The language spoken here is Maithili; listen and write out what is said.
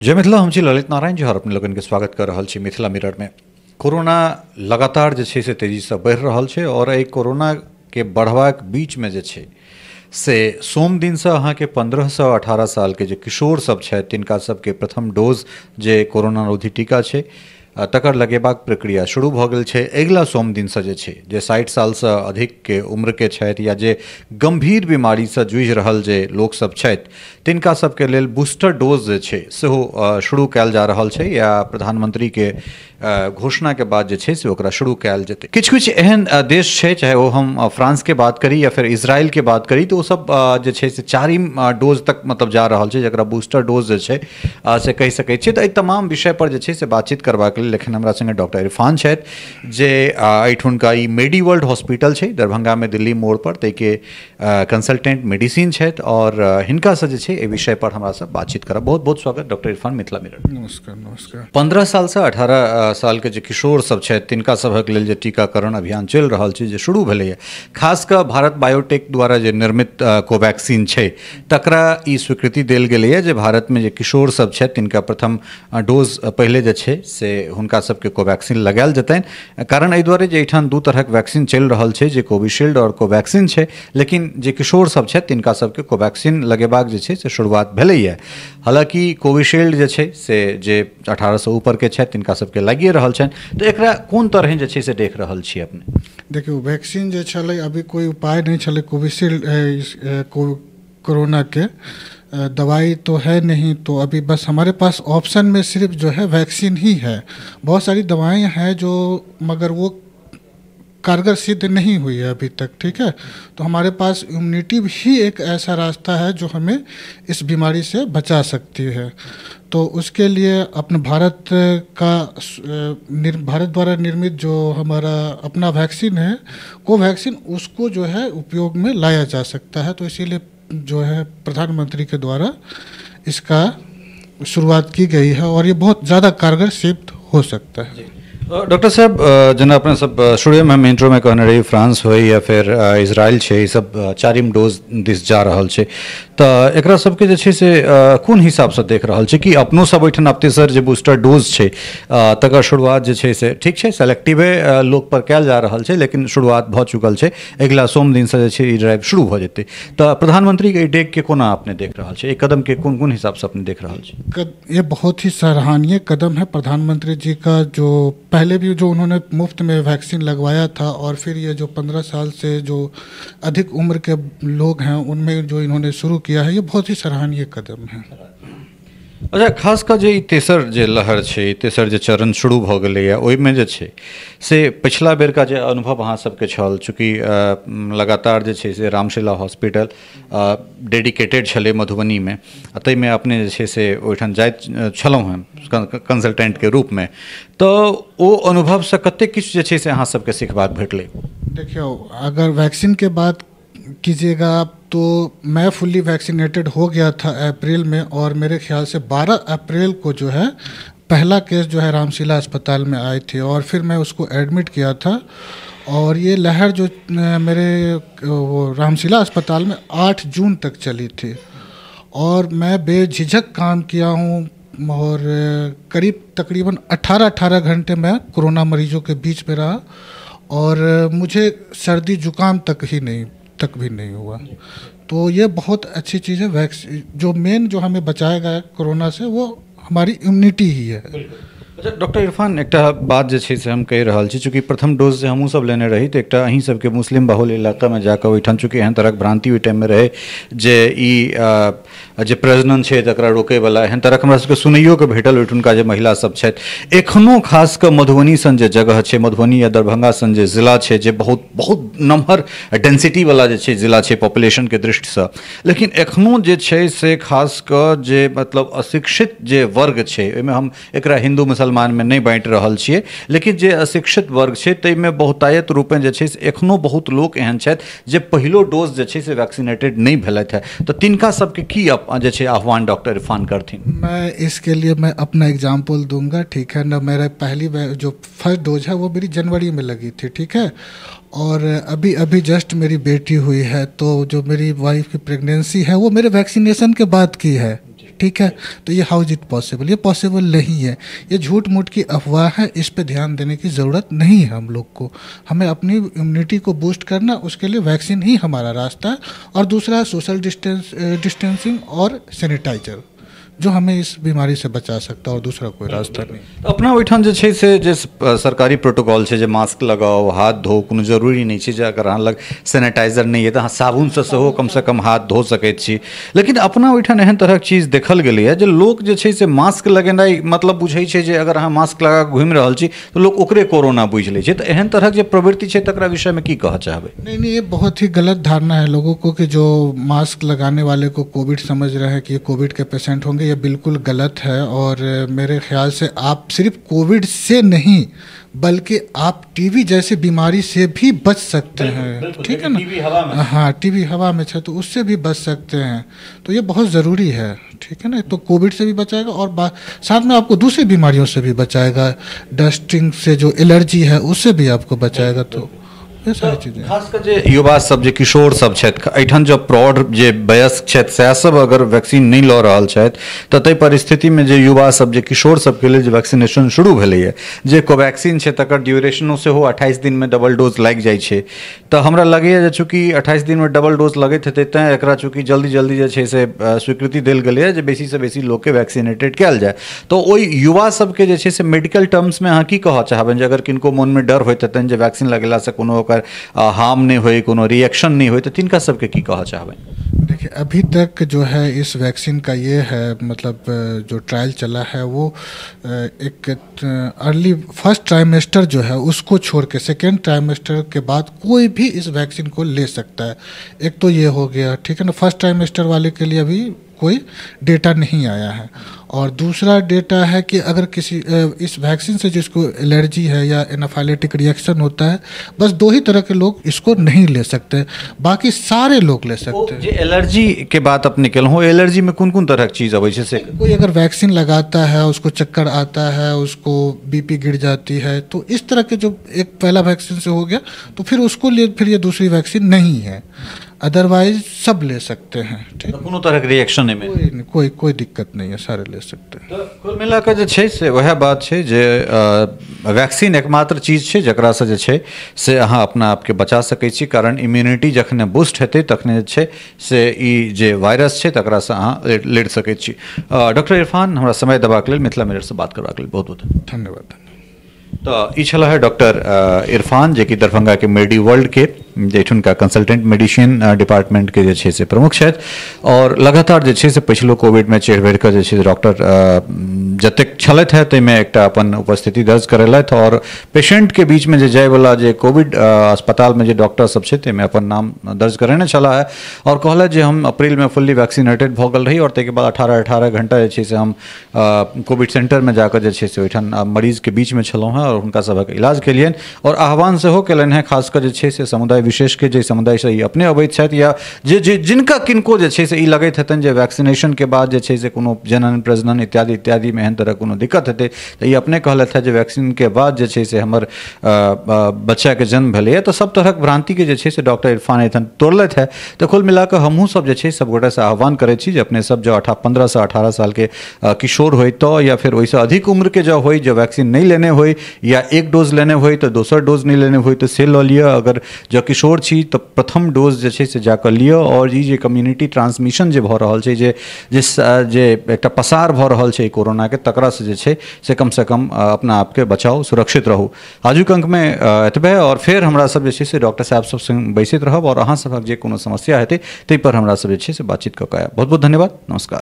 जय मिथिला, हम छी ललित नारायण जी और अपने लोगन के स्वागत कर रहल छी मिथिला मिरर में। कोरोना लगातार जे छै से तेजीसँ बढ़ि रहल छै और एहि कोरोना के बढ़बाक बीच में जे छै से सोम दिनसँ अहाँके 15 से 18 साल के जे किशोर सब छथि तिनका सबके प्रथम डोज जे कोरोना रोधी टीका छै तकर लगेबाक प्रक्रिया शुरू भऽ गेल छै। अगिला सोम दिनसँ जे छै जे 60 सालसँ अधिकके उम्रके छथि या जे गम्भीर बीमारीसँ जूझि रहल जे लोकसब छथि तिनका सबके लेल बूस्टर डोज जे छै सेहो शुरू कयल जा रहल छै या प्रधानमंत्रीके घोषणाके बाद जे छै से ओकरा शुरू कयल जेतै। किछु किछु एहन देश छै, चाहे ओ हम फ्रांसके बात करी या फिर इसराइलके बात करी, तऽ ओसब जे छै से चारिम डोज तक मतलब जा रहल छै, जकरा बूस्टर डोज जे छै से कहि सकै छियै। तऽ एहि तमाम विषय पर जे छै से बातचीत करबाक लेल लेकिन हमरा संगे डॉक्टर इरफान छथि जे एहिठुनका ई मेडी वर्ल्ड हॉस्पिटल छै दरभंगामे दिल्ली मोड़ पर, ताहिके कंसल्टेंट मेडिसिन छथि और हिनकासँ जे छै एहि विषय पर हमरा सब बातचीत करब। बहुत बहुत स्वागत डॉक्टर इरफान मिथिला मिरर। नमस्कार। नमस्कार। 15 साल से 18 साल के जे किशोर सब छथि तिनका सभक लेल जे टीकाकरण अभियान चलि रहल छै जे शुरू भेलैए, खास कऽ भारत बायोटेक द्वारा जे निर्मित कोवैक्सीन छै तकरा ई स्वीकृति देल गेलैए जे भारतमे जे किशोर सब छथि तिनका प्रथम डोज पहिले जे छै से हुनका सबके कोवैक्सीन लगायल जेतनि। कारण एहि दुआरे जे एहिठाम दू तरहक वैक्सीन चलि रहल छै, जे कोविशील्ड और कोवैक्सीन छै, लेकिन जे किशोर सब छथि तिनका सबके कोवैक्सीन लगेबाक जे छै से शुरुआत भेलैए। हालाँकि कोविशील्ड जे छै से जे 18 से ऊपर के छथि तिनका सबके लागिए रहल छनि। तऽ एकरा कोन तरहे जे छै से देख रहल छी अपने? देखियौ, वैक्सीन जे छलै अभी कोई उपाय नहीं छलै। कोविशील्ड कोरोना के दवाई तो है नहीं, तो अभी बस हमारे पास ऑप्शन में सिर्फ जो है वैक्सीन ही है। बहुत सारी दवाएं हैं जो मगर वो कारगर सिद्ध नहीं हुई है अभी तक, ठीक है। तो हमारे पास इम्यूनिटी ही एक ऐसा रास्ता है जो हमें इस बीमारी से बचा सकती है। तो उसके लिए अपने भारत का भारत द्वारा निर्मित जो हमारा अपना वैक्सीन है कोवैक्सीन, उसको जो है उपयोग में लाया जा सकता है। तो इसीलिए जो है प्रधानमंत्री के द्वारा इसका शुरुआत की गई है और ये बहुत ज़्यादा कारगर सिद्ध हो सकता है। डॉक्टर साहब, जेना अपने सब शुरुएमे हम इंट्रोमे कहने रही फ्रांस होइ या फिर इसराइल छै, ई सब चारिम डोज दिस जा रहल छै, तऽ एकरा सबके जे छै से कोन हिसाबसँ देख रहल छै कि अपनो सब ओहिठाम आब तेसर जे बूस्टर डोज छै तकर शुरुआत जे छै से ठीक छै सेलेक्टिवे लोक पर कयल जा रहल छै, लेकिन शुरुआत भऽ चुकल छै। अगिला सोम दिनसँ जे छै ई ड्राइव शुरू भऽ जेतै। तऽ प्रधानमंत्रीके एहि डेगके कोना अपने देख रहल छै, एहि कदमके कोन कोन हिसाबसँ अपने देख रहल छै? ये बहुत ही सराहनीय कदम है प्रधानमंत्री जी का, जो पहले भी जो उन्होंने मुफ्त में वैक्सीन लगवाया था और फिर ये जो 15 साल से जो अधिक उम्र के लोग हैं उनमें जो इन्होंने शुरू किया है, ये बहुत ही सराहनीय कदम है। अच्छा, खास कऽ जे ई तेसर जे लहर छै, तेसर जे चरण शुरू भऽ गेलैए, ओहिमे जे छै से पछिला बेरका जे अनुभव अहाँ सबके छल, चूँकि लगातार जे छै से रामशिला हॉस्पिटल डेडिकेटेड छलै मधुबनीमे आ ताहिमे अपने जे छै से ओहिठाम जाइत छलहुँ हेँ कंसल्टेंटके रूपमे, तऽ ओ अनुभवसँ कतेक किछु जे छै से अहाँ सबके सिखबाक भेटलै? देखियौ, अगर वैक्सीन के बात कीजिएगा आप तो मैं फुल्ली वैक्सीनेटेड हो गया था अप्रैल में और मेरे ख्याल से 12 अप्रैल को जो है पहला केस जो है रामशिला अस्पताल में आए थे और फिर मैं उसको एडमिट किया था। और ये लहर जो मेरे वो रामशिला अस्पताल में 8 जून तक चली थी और मैं बेझिझक काम किया हूँ और करीब तकरीबन 18-18 घंटे मैं कोरोना मरीजों के बीच में रहा और मुझे सर्दी जुकाम तक भी नहीं हुआ। तो ये बहुत अच्छी चीज़ है। वैक्सीन जो मेन जो हमें बचाएगा कोरोना से वो हमारी इम्यूनिटी ही है। अच्छा डॉक्टर इरफान, एकटा बात जे छै से हम कहि रहल छी, चूँकि प्रथम डोज जे हमहूँ सब लेने रही तऽ एकटा अहीं सबके मुस्लिम बहुल इलाकामे जाकऽ ओहिठाम चूँकि एहन तरहक भ्रांति ओहि टाइममे रहै जे ई जे प्रजनन छै तकरा रोकैवला, एहन तरहक हमरा सबके सुनैयोके भेटल ओहिठुनका जे महिला सब छथि। एखनो खास कऽ मधुबनी सन जे जगह छै, मधुबनी या दरभंगा सन जे जिला छै, जे बहुत बहुत नमहर डेंसिटीवला जे छै जिला छै पॉपुलेशनके दृष्टिसँ, लेकिन एखनो जे छै से खास कऽ जे मतलब अशिक्षित जे वर्ग छै, ओहिमे हम एकरा हिन्दू मुसलमान में नहीं बाँटि रहल छियै, लेकिन जे अशिक्षित वर्ग छै ताहिमे बहुतायत रूपेँ जे छै से एखनो बहुत लोक एहन छथि जे पहिलो डोज जे छै से वैक्सीनेटेड नहीं भेलथि हँ, तऽ तिनका सबके की जे छै आह्वान डॉक्टर इरफान करथिन? मैं इसके लिए मैं अपना एग्जाम्पल दूंगा, ठीक है ना। मेरा पहली जो फर्स्ट डोज है वो मेरी जनवरी में लगी थी, ठीक है, और अभी अभी जस्ट मेरी बेटी हुई है, तो जो मेरी वाइफ की प्रेगनेंसी है वो मेरे वैक्सीनेशन के बाद की है, ठीक है, तो ये how is it possible? ये पॉसिबल नहीं है, ये झूठ मूठ की अफवाह है। इस पे ध्यान देने की ज़रूरत नहीं है हम लोग को। हमें अपनी इम्यूनिटी को बूस्ट करना, उसके लिए वैक्सीन ही हमारा रास्ता है। और दूसरा सोशल डिस्टेंसिंग और सैनिटाइजर, जो हमें इस बीमारी से बचा सकता है, और दूसरा कोई रास्ता नहीं। अपना ओहिठाम जे छै से जे सरकारी प्रोटोकॉल छै जे मास्क लगाओ, हाथ धो, कोनो जरूरी नहि छै जे अगर अहाँ लग सैनिटाइजर नहि अइ तऽ अहाँ साबुनसँ सेहो कमसँ कम हाथ धो सकैत छी। लेकिन अपना ओहिठाम एहन तरहक चीज देखल गेलैए जे लोक जे छै से मास्क लगेनाइ मतलब बुझै छै जे अगर अहाँ मास्क लगा कऽ घुमि रहल छी तऽ लोक ओकरे कोरोना बुझि लै छै। तऽ एहन तरहक जे प्रवृत्ति छै तकरा विषयमे की कहऽ चाहबै? नहीं नहीं, ये बहुत ही गलत धारणा है लोगों को कि जो मास्क लगाने वाले को कोविड समझ रहे हैं कि ये कोविड के पेशेंट होंगे। ये बिल्कुल गलत है। और मेरे ख्याल से आप सिर्फ कोविड से नहीं बल्कि आप टीबी जैसी बीमारी से भी बच सकते हैं, ठीक है ना? हाँ, टीबी हवा में है तो उससे भी बच सकते हैं, तो ये बहुत ज़रूरी है, ठीक है ना? तो कोविड से भी बचाएगा और साथ में आपको दूसरी बीमारियों से भी बचाएगा, डस्टिंग से जो एलर्जी है उससे भी आपको बचाएगा। तो ये सारी चीज़ें खास कर जे युवा सब जे किशोर सब छथि, एहिठाम जब प्रौढ़ जे वयस्क छथि सएह सब अगर वैक्सीन नहि लऽ रहल छथि तऽ ताहि परिस्थितिमे जे युवा सब जे किशोर सबके लेल जे वैक्सीनेशन शुरू भेलैए, जे कोवैक्सीन छै तकर ड्यूरेशनो सेहो 28 दिनमे डबल डोज लागि जाइ छै। तऽ हमरा लगैए जे चूँकि 28 दिनमे डबल डोज लगैत हेतै तैँ एकरा चूँकि जल्दी जल्दी जे छै से स्वीकृति देल गेलैए जे बेसीसँ बेसी लोकके वैक्सीनेटेड कयल जाय। तऽ ओहि युवा सबके जे छै से मेडिकल टर्म्समे अहाँ की कहऽ चाहबनि जे अगर किनको मोनमे डर होइत हेतनि जे वैक्सीन लगेलासँ कोनो ओकर हार्म नहीं होई, कोनो रिएक्शन नहीं होई, तो तिनका सबके की कहऽ चाहबै? देखिए, अभी तक जो है इस वैक्सीन का ये है, मतलब जो ट्रायल चला है वो एक अर्ली फर्स्ट ट्राइमेस्टर जो है उसको छोड़ के सेकेंड ट्राइमेस्टर के बाद कोई भी इस वैक्सीन को ले सकता है। एक तो ये हो गया, ठीक है ना? फर्स्ट ट्राइमेस्टर वाले के लिए अभी कोई डेटा नहीं आया है। और दूसरा डेटा है कि अगर किसी इस वैक्सीन से जिसको एलर्जी है या एनाफाइलेटिक रिएक्शन होता है, बस दो ही तरह के लोग इसको नहीं ले सकते, बाकी सारे लोग ले सकते हैं। जे एलर्जी के बात अपने केलहुँ, एलर्जी में कौन कौन तरह के चीज़ अबै छै से? कोई अगर वैक्सीन लगाता है उसको चक्कर आता है, उसको बीपी गिर जाती है, तो इस तरह के जो एक पहला वैक्सीन से हो गया तो फिर उसको लिए फिर ये दूसरी वैक्सीन नहीं है, अदरवाइज सब ले सकते हैं। ठीक, कोनो तरह के रिएक्शन नहीं, कोई कोई दिक्कत नहीं है, सारे ले सकते हैं। तो कुल मिलाकर जे छै से वएह बात छै जे वैक्सीन एकमात्र चीज छै जकरासँ जे छै से अहाँ अपना आपके बचा सकै छी, कारण इम्यूनिटी जखने बूस्ट हेतै तखने जे छै से ई जे वायरस छै तकरासँ अहाँ लड़ि सकै छी। डॉक्टर इरफान, हमरा समय देबाक लेल, मिथिला मिररसँ बात करबाक लेल बहुत बहुत धन्यवाद। तो ई छला है डॉक्टर इरफान, जे कि दरभंगा के मेडी वर्ल्ड के जैठुनका कंसल्टेंट मेडिसिन डिपार्टमेंट के जे छै से प्रमुख छथि और लगातार जे छै से पछिलो कोविडमे चढ़ि बढ़ि कऽ जे छै डॉक्टर जतेक छलथि है ताहिमे एकटा अपन उपस्थिति दर्ज करेलथि और पेशेंटके बीचमे जे जायवला जे कोविड अस्पतालमे जे डॉक्टर सब छै ताहिमे अपन नाम दर्ज करेने छलाह है और कहलथि जे हम अप्रैलमे फुल्ली वैक्सीनेटेड भऽ गेल रही और ताहिके बाद 18-18 घंटा जे छै से हम कोविड सेंटरमे जाकऽ जे छै से ओहिठाम मरीजके बीचमे छलहुँ हेँ और हुनका सभक इलाज केलियनि और आह्वान सेहो केलनि हेँ खास कऽ जे छै से समुदाय विशेषके जे समुदायसँ ई अपने अबैत छथि या जे जे जिनका किनको जे छै से ई लगैत हेतनि जे वैक्सीनेशनके बाद जे छै से कोनो जनन प्रजनन इत्यादि इत्यादिमे एहन तरहक कोनो दिक्कत हेतै तऽ ई अपने कहलथि हेँ जे वैक्सीनके बाद जे छै से हमर बच्चाके जन्म भेलैए। तऽ सब तरहक भ्रान्तिके जे छै से डॉक्टर इरफान एखन तोड़लथि हेँ। तऽ कुल मिलाकऽ हमहूँ सब जे छै सब गोटासँ आह्वान करै छी जे अपने सब जँ 15 से 18 सालके किशोर होइ तऽ या फेर ओहिसँ अधिक उम्रके जँ होइ, जँ वैक्सीन नहि लेने होइ या एक डोज लेने होइ तऽ दोसर डोज नहि लेने होइ तऽ से लऽ लिअ। अगर जँ किशोर छी तऽ प्रथम डोज जे छै से जाकऽ लिअ। और ई जे कम्युनिटी ट्रांसमिशन जे भऽ रहल छै, जे जे जे एकटा पसार भऽ रहल छै कोरोनाके, तकरासँ जे छै से कमसँ कम अपना आपके बचाउ, सुरक्षित रहू। आजुक अंकमे एतबे और फेर हमरा सब जे छै से डॉक्टर साहब सब संग बैसैत रहब और अहाँ सभक जे कोनो समस्या हेतै ताहिपर हमरा सब जे छै से बातचीत कऽ कऽ आयब। बहुत बहुत धन्यवाद, नमस्कार।